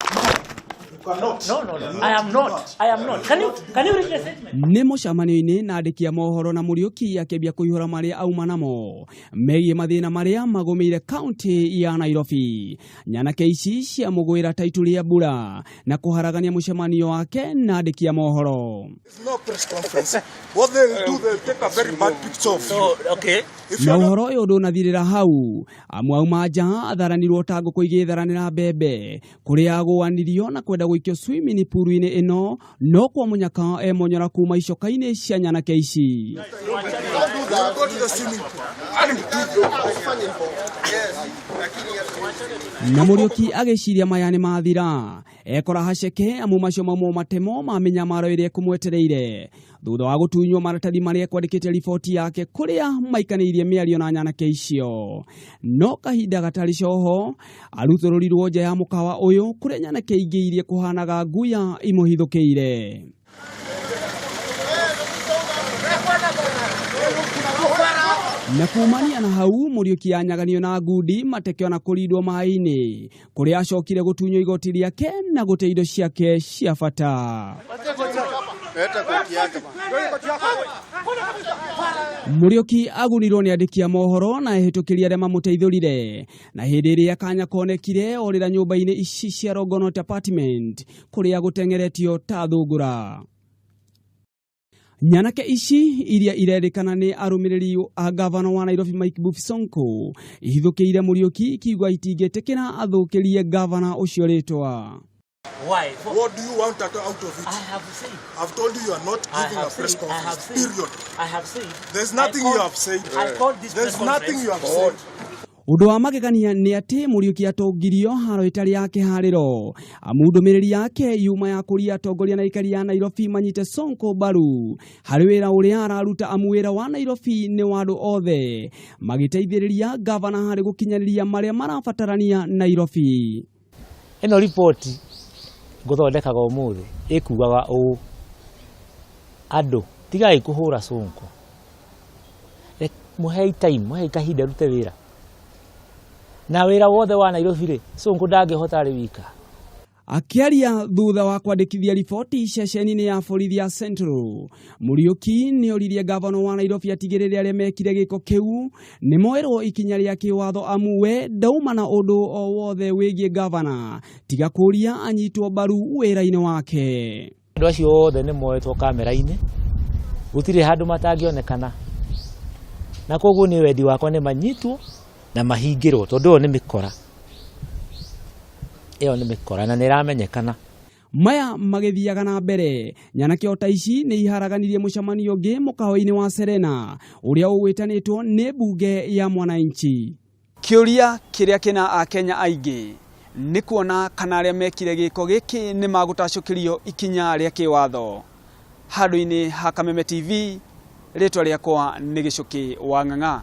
You cannot. No. I am not. I am not. Can you read the statement? Nĩ mũcemanio-inĩ na andĩki a mohoro na Mũriũki akĩambia kũihũra marĩa auma namo megiĩ mathĩna marĩa magũmĩire kaunti ya Nairobi. Nyanake ici ciamũgwĩra ta itu rĩa mbura na kũharagania mũcemanio wake na andĩki a mohoro. It's no press conference. What they'll do, they'll take a very bad picture of you. So, okay. If Na you're not ũhoro ũyũ ndũnathirĩra hau, amu auma nja atharanirwo ta ngũkũ igĩtharanĩra mbembe kũrĩa agũanirio na kwenda gũikio swimming pool-inĩ ĩno, no kwa mũnyaka emonyora kuma icoka-inĩ cia nyanake ici. do that, go to the swimming pool. Na Mũriũki agĩciria maya nĩ mathira, ekora haceke, amu macio maumwo matemo ma mĩnyamaro ĩrĩa ĩkũmwetereire thutha wa gũtunywo maratathi marĩa ekwandĩkĩte riboti yake kũrĩa maikanĩirie mĩario na nyanake icio. No kahinda gatarĩ coho arutũrũrirwo nja ya mũkawa ũyũ kũrĩa nyanake ingĩ iria kũhanaga nguya imũhithũkĩire. Na kumania na hau, Mũriũki anyaganio na ngundi, mateke ona kũrindwo maĩ-inĩ, kũrĩa acokire gũtunywo igoti rĩake na gũte indo ciake cia bata. Mũriũki agunirwo nĩ andĩki a mohoro na ehĩtũkĩri arĩa mamũteithũrire, na hĩndĩ ĩrĩa kanya konekire orĩra nyũmba-inĩ ici cia Longonot Apartment kũrĩa gũteng'eretio ta thungura. Nyanake ici iria irerĩkana nĩ arũmĩrĩri a gavana wa Nairobi Mike Mbuvi Sonko ihithũkĩire Mũriũki ikiuga itingĩtĩkĩra athũkĩrie gavana ũcio rĩtwa. Why? For, What do you want out of it? I have said. I've told you you are not I giving a have press said. I have conference. said. Period. I have said. There's I nothing called- you have said. I called this There's press nothing conference. you have said. Ũndũ wa magegania nĩ atĩ Mũriũki atongirio haro ĩtarĩ ya kĩharĩro, amu ndũmĩrĩri yake yuma ya kũria atongoria na aikari a Nairobi manyite Sonko mbaru harĩ wĩra ũrĩa araruta, amu wĩra wa Nairobi nĩ wa andũ othe magĩteithĩrĩria gavana harĩ gũkinyanĩria marĩa marabatarania Nairobi. Ĩno riboti ngũthondekaga ũmũthĩ ĩkugaga ũũ: andũ tigai kũhũra Sonko. Mũhei time, mũhei kahinda rute wĩra, na wĩra wothe wa Nairobi rĩ, Sonko ndangĩhota arĩ wika. Akĩaria thutha wa kwandĩkithia riboti ceceni-inĩ ya borithi ya Central, Mũriũki nĩ oririe gavana wa Nairobi atigĩrĩre arĩa mekire gĩko kĩu nĩ moerwo ikinya rĩa kĩwatho, amu we ndauma na ũndũ o wothe wĩgiĩ gavana tiga kũria anyitwo mbaru wĩra-inĩ wake. Andũ acio othe nĩ moetwo kamera-inĩ, gũtirĩ handũ matangĩonekana, na koguo nĩ wendi wakwa nĩ manyitwo na mahingĩrwo, tondũ ĩyo nĩ mĩkora, ĩyo nĩ mĩkora na nĩ ĩramenyekana. Maya magĩthiaga na mbere, nyanake o ta ici nĩ iharaganirie mũcemanio ũngĩ mũkawa-inĩ wa Serena ũrĩa ũgwĩtanĩtwo nĩ mbunge ya mwananchi. Kĩũria kĩrĩa kĩna akenya aingĩ nĩ kuona kana arĩa mekire gĩko gĩkĩ nĩ magũtacũkĩrio ikinya rĩa kĩwatho. Handũ-inĩ ha Kameme TV, rĩtwa rĩakwa nĩ Gĩcũkĩ wa Ng'ang'a.